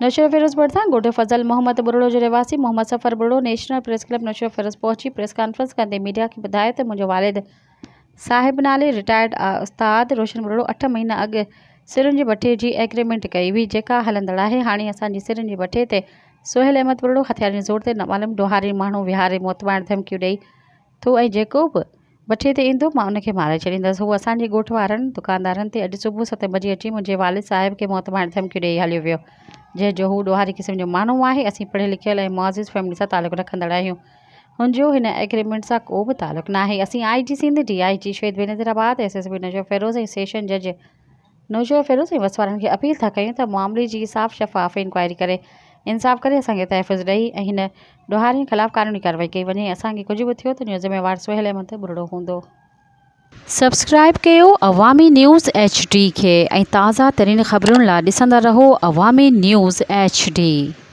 نوشهروفيروز ڀرسان ڳوٺ فضل محمد ٻرڙو جو رهواسي Muhammad Safar Buriro national press club Naushahro Feroze پهچي پريس ڪانفرنس ڪندي ميڊيا کي ٻڌايو ته منهنجو والد صاحب نالي رٽائرڊ استاد روشن ٻرڙو اٺ مهينا اڳ سرن جي بٺي جي ايگريمينٽ ڪئي هئي جيڪا هلندڙ آهي هاڻي اسان جي سرن جي بٺي تي سهيل احمد ٻرڙو هٿيارن جي زور تي نامعلوم ڏوهاري ماڻهو ويهاري موت مارڻ ڌمڪيون ڏئي ٿو ۽ جيڪو به بٺي تي ايندو مان ان کي مارائي ڇڏيندس. هو اسان جي ڳوٺ وارن دڪاندارن تي اڄ صبح ستين بجي اچي منهنجي والد صاحب کي موت مارڻ ڌمڪيون ڏيئي هليو ويو. جنهن جو هو ڏوهاري قسم جو ماڻهو آهي. اسين پڙهيل لکيل ۽ معزز فيملي سان تعلق رکندڙ آهيون. هن جو هن ايگريمينٽ سان ڪو به تعلق ناهي. اسين I G Sindh, D I G Shaheed Benazirabad, S S P Naushahro Feroze ۽ session جج نوشهروفيروز ۽ وس وارن کي اپيل ٿا ڪيون ته معاملي جي صاف شفاف انڪوائري ڪري انصاف ڪري اسان کي تحفظ ڏئي ۽ هن ڏوهارين خلاف قانوني ڪارروائي ڪئي وڃي اسان کي ڪجهه به ٿيو ته ان جو ذميوار سهيل احمد ٻرڙو هوندو. سبسڪرائيب ڪيو عوامي نيوز ايڇ ڊي کي ۽ تازه ترين خبرن لا ڏسندا رهو عوامي نيوز ايڇ ڊي.